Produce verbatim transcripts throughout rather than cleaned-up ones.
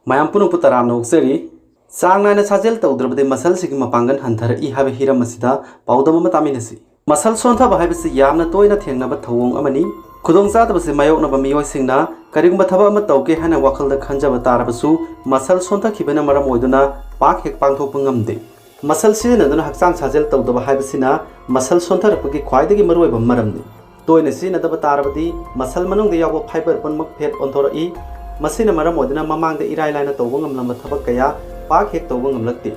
ꯃꯌꯥꯝ ꯄꯨꯝꯅꯃꯛꯄꯨ ꯇꯔꯥꯝꯅ ꯑꯣꯛꯆꯔꯤ꯫ ꯆꯥꯡ ꯅꯥꯏꯅ ꯁꯥꯖꯦꯜ ꯇꯧꯗ꯭ꯔꯕꯗꯤ ꯃꯁꯜꯁꯤꯒꯤ ꯃꯄꯥꯡꯒꯜ ꯍꯟꯊꯔꯛꯏ ꯍꯥꯏꯕ ꯍꯤꯔꯝ ꯑꯁꯤꯗ ꯄꯥꯎꯗꯝ ꯑꯃ ꯇꯥꯃꯤꯟꯅꯁꯤ꯫ ꯃꯁꯜ ꯁꯣꯟꯊꯕ ꯍꯥꯏꯕꯁꯤ ꯌꯥꯝꯅ ꯇꯣꯏꯅ ꯊꯦꯡꯅꯕ ꯊꯧꯑꯣꯡ ꯑꯃꯅꯤ꯫ ꯈꯨꯗꯣꯡꯆꯥꯗꯕꯁꯤ ꯃꯥꯌꯣꯛꯅꯕ ꯃꯤꯑꯣꯏꯁꯤꯡꯅ ꯀꯔꯤꯒꯨꯝꯕ ꯊꯕꯛ ꯑꯃ ꯇꯧꯒꯦ ꯍꯥꯏꯅ ꯋꯥꯈꯜꯗ ꯈꯟꯖꯕ ꯇꯥꯔꯕꯁꯨ, ꯃꯁꯜ ꯁꯣꯟꯊꯈꯤꯕꯅ ꯃꯔꯝ ꯑꯣꯏꯗꯨꯅ ꯄꯥꯛ ꯍꯦꯛ ꯄꯥꯡꯊꯣꯛꯄ ꯉꯝꯗꯦ꯫ ꯃꯁꯜ ꯁꯤꯖꯤꯟꯅꯗꯨꯅ ꯍꯛꯆꯥꯡ ꯁꯥꯖꯦꯜ ꯇꯧꯗꯕ ꯍꯥꯏꯕꯁꯤꯅ ꯃꯁꯜ ꯁꯣꯟꯊꯔꯛꯄꯒꯤ ꯈ꯭ꯋꯥꯏꯗꯒꯤ ꯃꯔꯨꯑꯣꯏꯕ ꯃꯔꯝꯅꯤ꯫ ꯇꯣꯏꯅ ꯁꯤꯖꯤꯟꯅꯗꯕ ꯇꯥꯔꯕꯗꯤ ꯃꯁꯜ ꯃꯅꯨꯡꯗ ꯌꯥꯎꯕ ꯐꯥꯏꯕꯔ ꯄꯨꯝꯅꯃꯛ ꯐꯦꯠ ꯑꯣꯟꯊꯣꯔꯛꯏ꯫ ꯃꯁꯤꯅ ꯃꯔꯝ ꯑꯣꯏꯗꯨꯅ ꯃꯃꯥꯡꯗ ꯏꯔꯥꯏ ꯂꯥꯏꯅ ꯇꯧꯕ ꯉꯝꯂꯝꯕ ꯊꯕꯛ ꯀꯌꯥ ꯄꯥꯛ ꯍꯦꯛ ꯇꯧꯕ ꯉꯝꯂꯛꯇꯦ꯫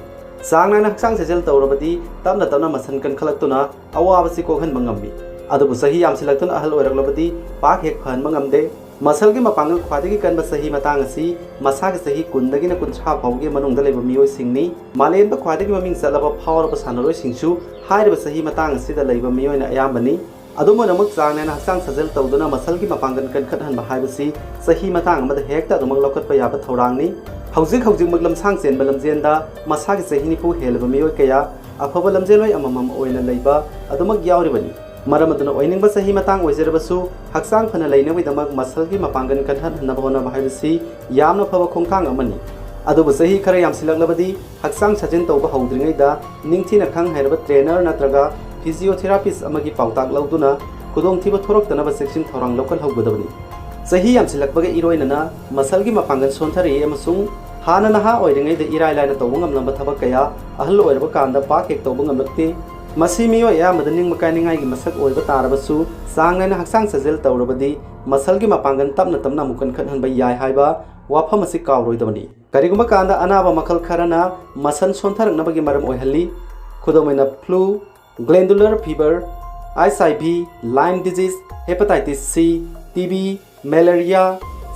ꯆꯥꯡ ꯅꯥꯏꯅ ꯍꯛꯆꯥꯡ ꯁꯥꯖꯦꯜ ꯇꯧꯔꯕꯗꯤ ꯇꯞꯅ ꯇꯞꯅ ꯃꯁꯜ ꯀꯟꯈꯠꯂꯛꯇꯨꯅ ꯑꯋꯥꯕꯁꯤ ꯀꯣꯛꯍꯟꯕ ꯉꯝꯃꯤ꯫ ꯑꯗꯨꯕꯨ ꯆꯍꯤ ꯌꯥꯝꯁꯤꯜꯂꯛꯇꯨꯅ ꯑꯍꯜ ꯑꯣꯏꯔꯛꯂꯕꯗꯤ ꯄꯥꯛ ꯍꯦꯛ ꯐꯍꯟꯕ ꯉꯝꯗꯦ꯫ ꯃꯁꯜꯒꯤ ꯃꯄꯥꯡꯒꯜ ꯈ꯭ꯋꯥꯏꯗꯒꯤ ꯀꯟꯕ ꯆꯍꯤ ꯃꯇꯥꯡ ꯑꯁꯤ ꯃꯁꯥꯒꯤ ꯆꯍꯤ ꯀꯨꯟꯗꯒꯤꯅ ꯀꯨꯟꯊ꯭ꯔꯥ ꯐꯥꯎꯕꯒꯤ ꯃꯅꯨꯡꯗ ꯂꯩꯕ ꯃꯤꯑꯣꯏꯁꯤꯡꯅꯤ꯫ ꯃꯥꯂꯦꯝꯗ ꯈ꯭ꯋꯥꯏꯗꯒꯤ ꯃꯃꯤꯡ ꯆꯠꯂꯕ ꯐꯥꯎꯔꯕ ꯁꯥꯟꯅꯔꯣꯏꯁꯤꯡꯁꯨ ꯍꯥꯏꯔꯤꯕ ꯆꯍꯤ ꯃꯇꯥꯡ ꯑꯁꯤꯗ ꯂꯩꯕ ꯃꯤꯑꯣꯏꯅ ꯑꯌꯥꯝꯕꯅꯤ꯫ ꯑꯗꯨꯝ ꯑꯣꯏꯅꯃꯛ, ꯆꯥꯡ ꯅꯥꯏꯅ ꯍꯛꯆꯥꯡ ꯁꯥꯖꯦꯜ ꯇꯧꯗꯨꯅ ꯃꯁꯜꯒꯤ ꯃꯄꯥꯡꯒꯜ ꯀꯟꯈꯠꯍꯟꯕ ꯍꯥꯏꯕꯁꯤ ꯆꯍꯤ ꯃꯇꯥꯡ ꯑꯃꯗ ꯍꯦꯛꯇ ꯑꯗꯨꯃꯛ ꯂꯧꯈꯠꯄ ꯌꯥꯕ ꯊꯧꯔꯥꯡꯅꯤ꯫ ꯍꯧꯖꯤꯛ ꯍꯧꯖꯤꯛꯃꯛ ꯂꯝꯁꯥꯡ ꯆꯦꯟꯕ ꯂꯝꯖꯦꯟꯗ ꯃꯁꯥꯒꯤ ꯆꯍꯤ ꯅꯤꯐꯨ ꯍꯦꯜꯂꯕ ꯃꯤꯑꯣꯏ ꯀꯌꯥ ꯑꯐꯕ ꯂꯝꯖꯦꯜꯂꯣꯏ ꯑꯃꯃꯝ ꯑꯣꯏꯅ ꯂꯩꯕ ꯑꯗꯨꯃꯛ ꯌꯥꯎꯔꯤꯕꯅꯤ꯫ ꯃꯔꯝ ꯑꯗꯨꯅ, ꯑꯣꯏꯅꯤꯡꯕ ꯆꯍꯤ ꯃꯇꯥꯡ ꯑꯣꯏꯖꯔꯕꯁꯨ, ꯍꯛꯆꯥꯡ ꯐꯅ ꯂꯩꯅꯕꯒꯤꯗꯃꯛ ꯃꯁꯜꯒꯤ ꯃꯄꯥꯡꯒꯜ ꯀꯟꯈꯠꯍꯟꯅꯕ ꯍꯣꯠꯅꯕ ꯍꯥꯏꯕꯁꯤ ꯌꯥꯝꯅ ꯐꯕ ꯈꯣꯡꯊꯥꯡ ꯑꯃꯅꯤ꯫ ꯑꯗꯨꯕꯨ ꯆꯍꯤ ꯈꯔ ꯌꯥꯝꯁꯤꯜꯂꯛꯂꯕꯗꯤ ꯍꯛꯆꯥꯡ ꯁꯥꯖꯦꯜ ꯇꯧꯕ ꯍꯧꯗ꯭ꯔꯤꯉꯩꯗ ꯅꯤꯡꯊꯤꯅ ꯈꯪ ꯍꯩꯔꯕ ꯇ꯭ꯔꯦꯅꯔ ꯅꯠꯇ꯭ꯔꯒ ꯐꯤꯖꯤꯌꯣꯊꯦꯔꯥꯄꯤꯁ ꯑꯃꯒꯤ ꯄꯥꯎꯇꯥꯛ ꯂꯧꯗꯨꯅ ꯈꯨꯗꯣꯡꯊꯤꯕ ꯊꯣꯔꯛꯇꯅꯕ ꯆꯦꯛꯁꯤꯟ ꯊꯧꯔꯥꯡ ꯂꯧꯈꯠꯍꯧꯒꯗꯕꯅꯤ꯫ ꯆꯍꯤ ꯌꯥꯝꯁꯤꯜꯂꯛꯄꯒ ꯏꯔꯣꯏꯅꯅ ꯃꯁꯜꯒꯤ ꯃꯄꯥꯡꯒꯜ ꯁꯣꯟꯊꯔꯛꯏ ꯑꯃꯁꯨꯡ ꯍꯥꯟꯅ ꯅꯍꯥ ꯑꯣꯏꯔꯤꯉꯩꯗ ꯏꯔꯥꯏ ꯂꯥꯏꯅ ꯇꯧꯕ ꯉꯝꯂꯝꯕ ꯊꯕꯛ ꯀꯌꯥ ꯑꯍꯜ ꯑꯣꯏꯔꯕ ꯀꯥꯟꯗ ꯄꯥꯛ ꯍꯦꯛ ꯇꯧꯕ ꯉꯝꯂꯛꯇꯦ꯫ ꯃꯁꯤ ꯃꯤꯑꯣꯏ ꯑꯌꯥꯝꯕꯗ ꯅꯤꯡꯕ ꯀꯥꯏꯅꯤꯡꯉꯥꯏꯒꯤ ꯃꯁꯛ ꯑꯣꯏꯕ ꯇꯥꯔꯕꯁꯨ, ꯆꯥꯡ ꯅꯥꯏꯅ ꯍꯛꯆꯥꯡ ꯁꯥꯖꯦꯜ ꯇꯧꯔꯕꯗꯤ ꯃꯁꯜꯒꯤ ꯃꯄꯥꯡꯒꯜ ꯇꯞꯅ ꯇꯞꯅ ꯑꯃꯨꯛ ꯀꯟꯈꯠꯍꯟꯕ ꯌꯥꯏ ꯍꯥꯏꯕ ꯋꯥꯐꯝ ꯑꯁꯤ ꯀꯥꯎꯔꯣꯏꯗꯕꯅꯤ꯫ ꯀꯔꯤꯒꯨꯝꯕ ꯀꯥꯟꯗ ꯑꯅꯥꯕ ꯃꯈꯜ ꯈꯔꯅ ꯃꯁꯜ ꯁꯣꯟꯊꯔꯛꯅꯕꯒꯤ ꯃꯔꯝ ꯑꯣꯏꯍꯜꯂꯤ꯫ ꯈꯨꯗꯝ ꯑꯣꯏꯅ, ꯐ꯭ꯂꯨ, ꯒ꯭ꯂꯦꯟꯗꯨꯂꯔ ꯐꯤꯕꯔ, ꯑꯩꯆ ꯑꯥꯏ ꯚꯤ, ꯂꯥꯏꯝ ꯗꯤꯖꯤꯖ, ꯍꯦꯄꯥꯇꯥꯏꯇꯤꯁ ꯁꯤ, ꯇꯤ ꯕꯤ, ꯃꯦꯂꯦꯔꯤꯌꯥ,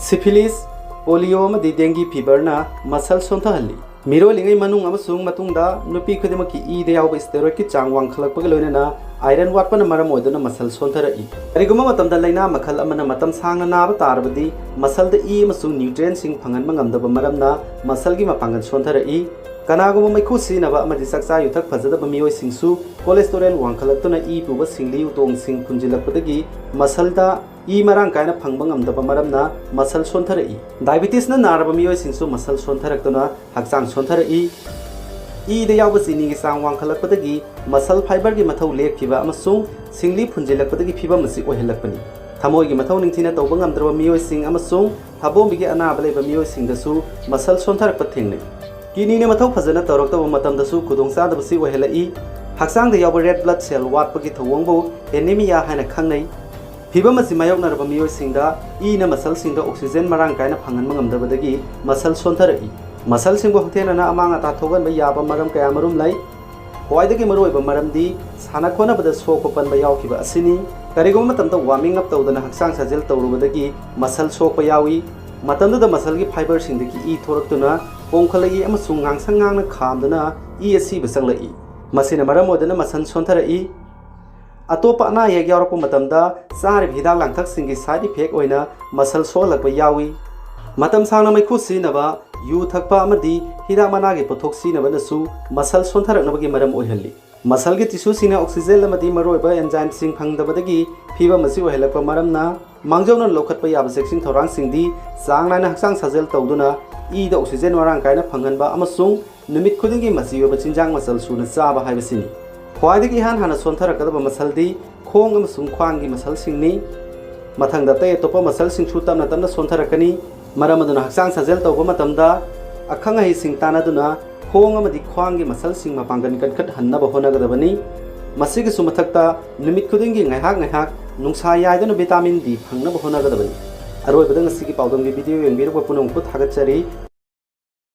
ꯁꯤꯐꯤꯂꯤꯁ, ꯄꯣꯂꯤꯑꯣ ꯑꯃꯗꯤ ꯗꯦꯡꯒꯤ ꯐꯤꯕꯔꯅ ꯃꯁꯜ ꯁꯣꯟꯊꯍꯜꯂꯤ꯫ ꯃꯤꯔꯣꯜꯂꯤꯉꯩ ꯃꯅꯨꯡ ꯑꯃꯁꯨꯡ ꯃꯇꯨꯡꯗ ꯅꯨꯄꯤ ꯈꯨꯗꯤꯡꯃꯛꯀꯤ ꯏꯗ ꯌꯥꯎꯕ ꯁ꯭ꯇꯦꯔꯣꯏꯗꯀꯤ ꯆꯥꯡ ꯋꯥꯡꯈꯠꯂꯛꯄꯒ ꯂꯣꯏꯅꯅ ꯑꯥꯏꯔꯟ ꯋꯥꯠꯄꯅ ꯃꯔꯝ ꯑꯣꯏꯗꯨꯅ ꯃꯁꯜ ꯁꯣꯟꯊꯔꯛꯏ꯫ ꯀꯔꯤꯒꯨꯝꯕ ꯃꯇꯝꯗ ꯂꯥꯏꯅꯥ ꯃꯈꯜ ꯑꯃꯅ ꯃꯇꯝ ꯁꯥꯡꯅ ꯅꯥꯕ ꯇꯥꯔꯕꯗꯤ, ꯃꯁꯜꯗ ꯏ ꯑꯃꯁꯨꯡ ꯅ꯭ꯌꯨꯇ꯭ꯔꯤꯌꯦꯟꯠꯁꯤꯡ ꯐꯪꯍꯟꯕ ꯉꯝꯗꯕ ꯃꯔꯝꯅ ꯃꯁꯜꯒꯤ ꯃꯄꯥꯡꯒꯜ ꯁꯣꯟꯊꯔꯛꯏ꯫ ꯀꯅꯥꯒꯨꯝꯕ ꯃꯩꯈꯨ ꯁꯤꯖꯤꯟꯅꯕ ꯑꯃꯗꯤ ꯆꯥꯛꯆꯥ ꯌꯨꯊꯛ ꯐꯖꯗꯕ ꯃꯤꯑꯣꯏꯁꯤꯡꯁꯨ cholesterol ꯋꯥꯡꯈꯠꯂꯛꯇꯨꯅ ꯏ ꯄꯨꯕ ꯁꯤꯡꯂꯤ ꯎꯇꯣꯡꯁꯤꯡ ꯐꯨꯟꯖꯤꯜꯂꯛꯄꯗꯒꯤ ꯃꯁꯜꯗ ꯏ ꯃꯔꯥꯡ ꯀꯥꯏꯅ ꯐꯪꯕ ꯉꯝꯗꯕ ꯃꯔꯝꯅ ꯃꯁꯜ ꯁꯣꯟꯊꯔꯛꯏ꯫ Diabetesꯅ ꯅꯥꯔꯕ ꯃꯤꯑꯣꯏꯁꯤꯡꯁꯨ ꯃꯁꯜ ꯁꯣꯟꯊꯔꯛꯇꯨꯅ ꯍꯛꯆꯥꯡ ꯁꯣꯟꯊꯔꯛꯏ꯫ ꯏꯗ ꯌꯥꯎꯕ ꯆꯤꯅꯤꯒꯤ ꯆꯥꯡ ꯋꯥꯡꯈꯠꯂꯛꯄꯗꯒꯤ ꯃꯁꯜ ꯐꯥꯏꯕꯔꯒꯤ ꯃꯊꯧ ꯂꯦꯞꯈꯤꯕ ꯑꯃꯁꯨꯡ ꯁꯤꯡꯂꯤ ꯐꯨꯟꯖꯤꯜꯂꯛꯄꯗꯒꯤ ꯐꯤꯚꯝ ꯑꯁꯤ ꯑꯣꯏꯍꯜꯂꯛꯄꯅꯤ꯫ ꯊꯃꯣꯏꯒꯤ ꯃꯊꯧ ꯅꯤꯡꯊꯤꯅ ꯇꯧꯕ ꯉꯝꯗ꯭ꯔꯕ ꯃꯤꯑꯣꯏꯁꯤꯡ ꯑꯃꯁꯨꯡ ꯊꯥꯕꯣꯝꯕꯤꯒꯤ ꯑꯅꯥꯕ ꯂꯩꯕ ꯃꯤꯑꯣꯏꯁꯤꯡꯗꯁꯨ ꯃꯁꯜ ꯁꯣꯟꯊꯔꯛꯄ ꯊꯦꯡꯅꯩ꯫ ꯀꯤꯗꯅꯤꯅ ꯃꯊꯧ ꯐꯖꯅ ꯇꯧꯔꯛꯇꯕ ꯃꯇꯝꯗꯁꯨ ꯈꯨꯗꯣꯡꯆꯥꯗꯕꯁꯤ ꯑꯣꯏꯍꯜꯂꯛꯏ꯫ ꯍꯛꯆꯥꯡꯗ ꯌꯥꯎꯕ red blood cell ꯋꯥꯠꯄꯒꯤ ꯊꯧꯑꯣꯡꯕꯨ anemia ꯍꯥꯏꯅ ꯈꯪꯅꯩ꯫ ꯐꯤꯚꯝ ꯑꯁꯤ ꯃꯥꯌꯣꯛꯅꯔꯕ ꯃꯤꯑꯣꯏꯁꯤꯡꯗ ꯏꯅ ꯃꯁꯜꯁꯤꯡꯗ oxygen ꯃꯔꯥꯡ ꯀꯥꯏꯅ ꯐꯪꯍꯟꯕ ꯉꯝꯗꯕꯗꯒꯤ ꯃꯁꯜ ꯁꯣꯟꯊꯔꯛꯏ꯫ ꯃꯁꯜꯁꯤꯡꯕꯨ ꯍꯛꯊꯦꯡꯅꯅ ꯑꯃꯥꯡ ꯑꯇꯥ ꯊꯣꯛꯍꯟꯕ ꯌꯥꯕ ꯃꯔꯝ ꯀꯌꯥꯃꯔꯨꯝ ꯂꯩ꯫ ꯈ꯭ꯋꯥꯏꯗꯒꯤ ꯃꯔꯨꯑꯣꯏꯕ ꯃꯔꯝꯗꯤ ꯁꯥꯟꯅ ꯈꯣꯠꯅꯕꯗ ꯁꯣꯛꯄ ꯄꯟꯕ ꯌꯥꯎꯈꯤꯕ ꯑꯁꯤꯅꯤ꯫ ꯀꯔꯤꯒꯨꯝꯕ ꯃꯇꯝꯗ warming up ꯇꯧꯗꯅ ꯍꯛꯆꯥꯡ ꯁꯥꯖꯦꯜ ꯇꯧꯔꯨꯕꯗꯒꯤ ꯃꯁꯜ ꯁꯣꯛꯄ ꯌꯥꯎꯏ꯫ ꯃꯇꯝꯗꯨꯗ ꯃꯁꯜꯒꯤ ꯐꯥꯏꯕꯔꯁꯤꯡꯗꯒꯤ ꯏ ꯊꯣꯔꯛꯇꯨꯅ ꯄꯣꯝꯈꯠꯂꯛꯏ ꯑꯃꯁꯨꯡ ꯉꯥꯡꯁꯪ ꯉꯥꯡꯅ ꯈꯥꯝꯗꯨꯅ ꯏ ꯑꯁꯤꯕ ꯆꯪꯂꯛꯏ꯫ ꯃꯁꯤꯅ ꯃꯔꯝ ꯑꯣꯏꯗꯨꯅ ꯃꯁꯜ ꯁꯣꯟꯊꯔꯛꯏ꯫ ꯑꯇꯣꯞꯄ ꯑꯅꯥ ꯑꯌꯦꯛ ꯌꯥꯎꯔꯛꯄ ꯃꯇꯝꯗ ꯆꯥꯔꯤꯕ ꯍꯤꯗꯥꯛ ꯂꯥꯡꯊꯛꯁꯤꯡꯒꯤ side effect ꯑꯣꯏꯅ ꯃꯁꯜ ꯁꯣꯛꯍꯜꯂꯛꯄ ꯌꯥꯎꯏ꯫ ꯃꯇꯝ ꯁꯥꯡꯅ ꯃꯩꯈꯨ ꯁꯤꯖꯤꯟꯅꯕ, ꯌꯨ ꯊꯛꯄ ꯑꯃꯗꯤ ꯍꯤꯗꯥꯛ ꯃꯅꯥꯒꯤ ꯄꯣꯠꯊꯣꯛ ꯁꯤꯖꯤꯟꯅꯕꯅꯁꯨ ꯃꯁꯜ ꯁꯣꯟꯊꯔꯛꯅꯕꯒꯤ ꯃꯔꯝ ꯑꯣꯏꯍꯜꯂꯤ꯫ ꯃꯁꯜꯒꯤ tissueꯁꯤꯡꯅ oxygen ꯑꯃꯗꯤ ꯃꯔꯨꯑꯣꯏꯕ enzymeꯁꯤꯡ ꯐꯪꯗꯕꯗꯒꯤ ꯐꯤꯚꯝ ꯑꯁꯤ ꯑꯣꯏꯍꯜꯂꯛꯄ ꯃꯔꯝꯅ, ꯃꯥꯡꯖꯧꯅꯅ ꯂꯧꯈꯠꯄ ꯌꯥꯕ ꯆꯦꯛꯁꯤꯟ ꯊꯧꯔꯥꯡꯁꯤꯡꯗꯤ ꯆꯥꯡ ꯅꯥꯏꯅ ꯍꯛꯆꯥꯡ ꯁꯥꯖꯦꯜ ꯇꯧꯗꯨꯅ ꯏꯗ oxygen ꯃꯔꯥꯡ ꯀꯥꯏꯅ ꯐꯪꯍꯟꯕ ꯑꯃꯁꯨꯡ ꯅꯨꯃꯤꯠ ꯈꯨꯗꯤꯡꯒꯤ ꯃꯆꯤ ꯑꯣꯏꯕ ꯆꯤꯟꯖꯥꯛ ꯃꯆꯜ ꯁꯨꯅ ꯆꯥꯕ ꯍꯥꯏꯕꯁꯤꯅꯤ꯫ ꯈ꯭ꯋꯥꯏꯗꯒꯤ ꯏꯍꯥꯟ ꯍꯥꯟꯅ ꯁꯣꯟꯊꯔꯛꯀꯗꯕ ꯃꯁꯜꯗꯤ ꯈꯣꯡ ꯑꯃꯁꯨꯡ ꯈ꯭ꯋꯥꯡꯒꯤ ꯃꯁꯜꯁꯤꯡꯅꯤ꯫ ꯃꯊꯪꯗ ꯑꯇꯩ ꯑꯇꯣꯞꯄ ꯃꯁꯜꯁꯤꯡꯁꯨ ꯇꯞꯅ ꯇꯞꯅ ꯁꯣꯟꯊꯔꯛꯀꯅꯤ꯫ ꯃꯔꯝ ꯑꯗꯨꯅ ꯍꯛꯆꯥꯡ ꯁꯥꯖꯦꯜ ꯇꯧꯕ ꯃꯇꯝꯗ ꯑꯈꯪ ꯑꯍꯩꯁꯤꯡ ꯇꯥꯟꯅꯗꯨꯅ ꯈꯣꯡ ꯑꯃꯗꯤ ꯈ꯭ꯋꯥꯡꯒꯤ ꯃꯁꯜꯁꯤꯡ ꯃꯄꯥꯡꯒꯜ ꯀꯟꯈꯠꯍꯟꯅꯕ ꯍꯣꯠꯅꯒꯗꯕꯅꯤ꯫ ꯃꯁꯤꯒꯤꯁꯨ ꯃꯊꯛꯇ ꯅꯨꯃꯤꯠ ꯈꯨꯗꯤꯡꯒꯤ ꯉꯥꯏꯍꯥꯛ ꯉꯥꯏꯍꯥꯛ ꯅꯨꯡꯁꯥ ꯌꯥꯏꯗꯨꯅ vitamin D ꯐꯪꯅꯕ ꯍꯣꯠꯅꯒꯗꯕꯅꯤ꯫ ꯑꯔꯣꯏꯕꯗ ꯉꯁꯤꯒꯤ ꯄꯥꯎꯗꯝꯒꯤ video ꯌꯦꯡꯕꯤꯔꯨꯕ ꯄꯨꯝꯅꯃꯛꯄꯨ ꯊꯥꯒꯠꯆꯔꯤ꯫